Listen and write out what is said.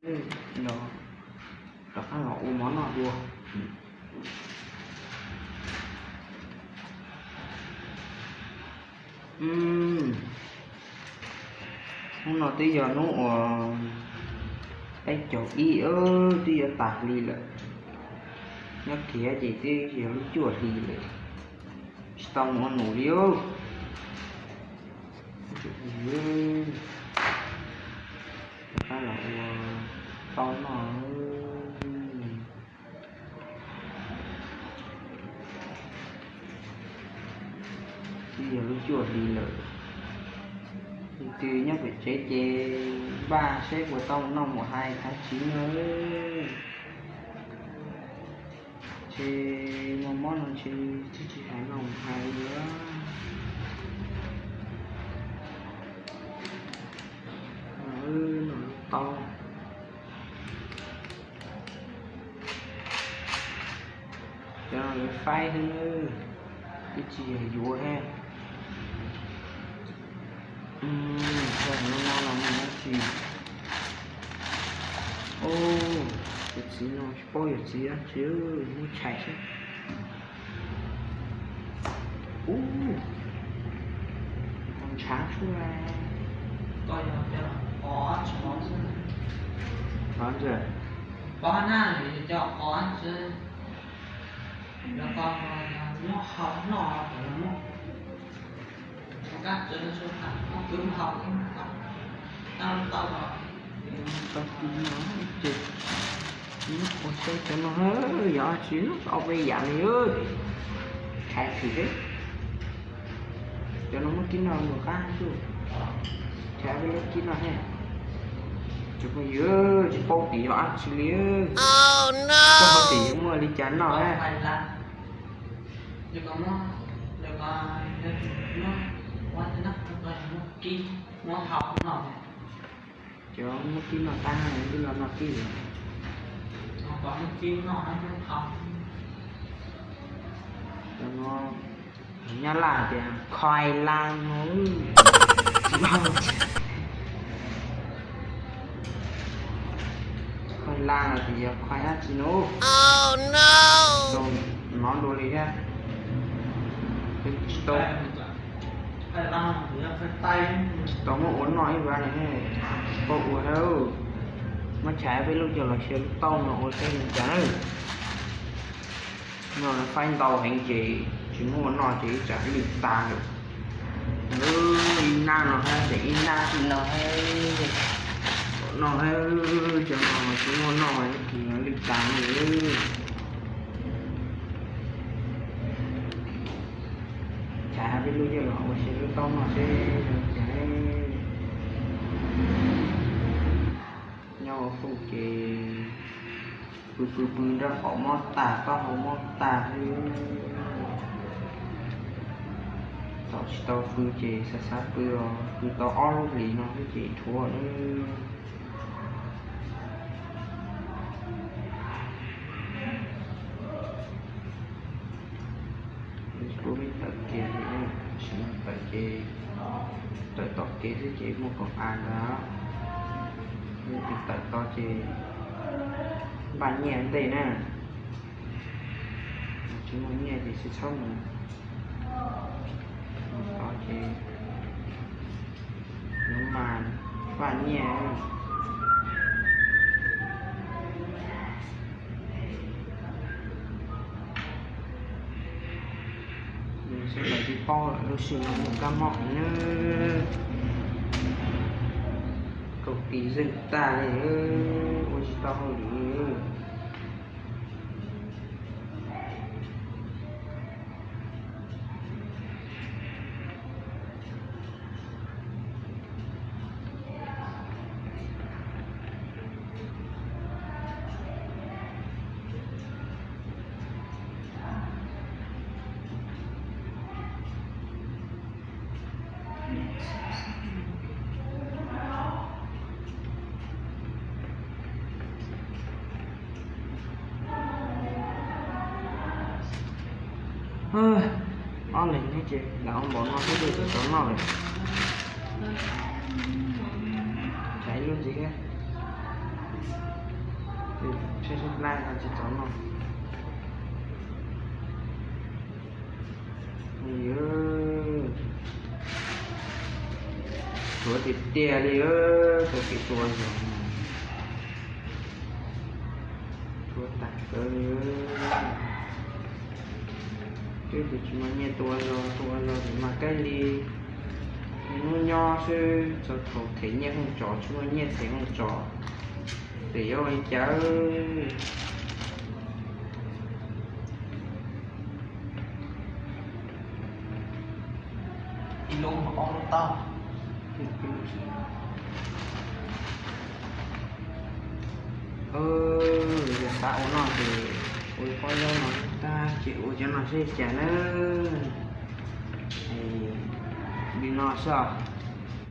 Los rov qab los ua mov noj dua. Hnub no twb yog hnub uas peb caug ib, twb yuav tas hli lawm. Nyob kiag ces twb yog lub cuaj hli lawm, tsis tau mus ua num li. Rov qab los ua tau noj. Twb yog lub cuaj hli lawm, leej twg nyob pem tsev ces npaj seb puas tau noj mus hais thov txiv no. Ces muaj mob no ces tsis hais noj mus hais li. Noj tau. Cov no lawv faib xwb, twb tsis yog yuav thiab. Ua no no mas dab tsi. Tus txiv no tsis paub yog txiv dab tsi, muab tshais xwb. Ub, ntshav tshua. Qhov ntawd, tau ti no ces ua saib cov no yog tsis ob peb yam li. Tshais xwb, cov no muab kib noj mus qab xwb. Tshais peb lub kib noj thiab. Cov phooj ywg, tsis paub tias yog dab tsi li, tsis paub tias yuav muaj li cas noj. Cov muab kib noj tag twb los noj kib lawm. Cov no nyab laj tias khoai lang no. Khoai lang los tias yog khoai dab tsi no, tau hnov dua li thiab. Tsis tau, tsis tau muab ua noj ib vab li, tsis paub ua thiab. Muab tshais peb lub coj los sia lub taub no ua saib li cas na. No lawv faib ntau heev ces tsis muab ua noj ces ib tsam lwj tag lawm. Ib nab no hab, ib nab no hab, no hab, cov no tsis muab ua noj ces lwj tag lawm. Tshais peb lub coj los ua sia lub taub no seb zoo li cas. Nyob ua foob ces pw pw pw nrog qhov mob tag, taub hau mob tag xwb. Thaum tsis tau pw ces xav xav pw os, pw tau ob lub hlis no xwb ces dhuav lawm. Tsis pub peb tawm kiag li, tsis tawm ces tawm tom kev xwb ces muaj koom av ntag. Yog tsis tawm tod ces npaj nyiaj ntej na. Tsis muaj nyiaj ces tsis txhob mus. Tod ces yuav mas npaj nyiaj. Sawv daws tsis paub lawm, lub sij no muaj kab mob heev nawb. Kaum tis zeej tag li, ua tsis tau hauj lwm. Ob leeg thiab ces lam ua npaum no xwb ces tsis tau noj lawm. Tsam ib lub ntxiv thiab. Saib sab laij no tsis txhob noj. Tshuav tiag tiag li, tau kev tua zog, tshuav tas kawg li. Twb tsis muaj nyiaj tua zog, tua zog tsis mag kab li. Hnub nyob xwb, txog thaum them nyiaj hooj tsov tsis muaj nyiaj them hooj tsov, ces yuav ua li cas? Ib lub ob lub tau. Yog xav ua no ces ua pob zaub no tag ces ua cov no seb cas na. Li no xwb.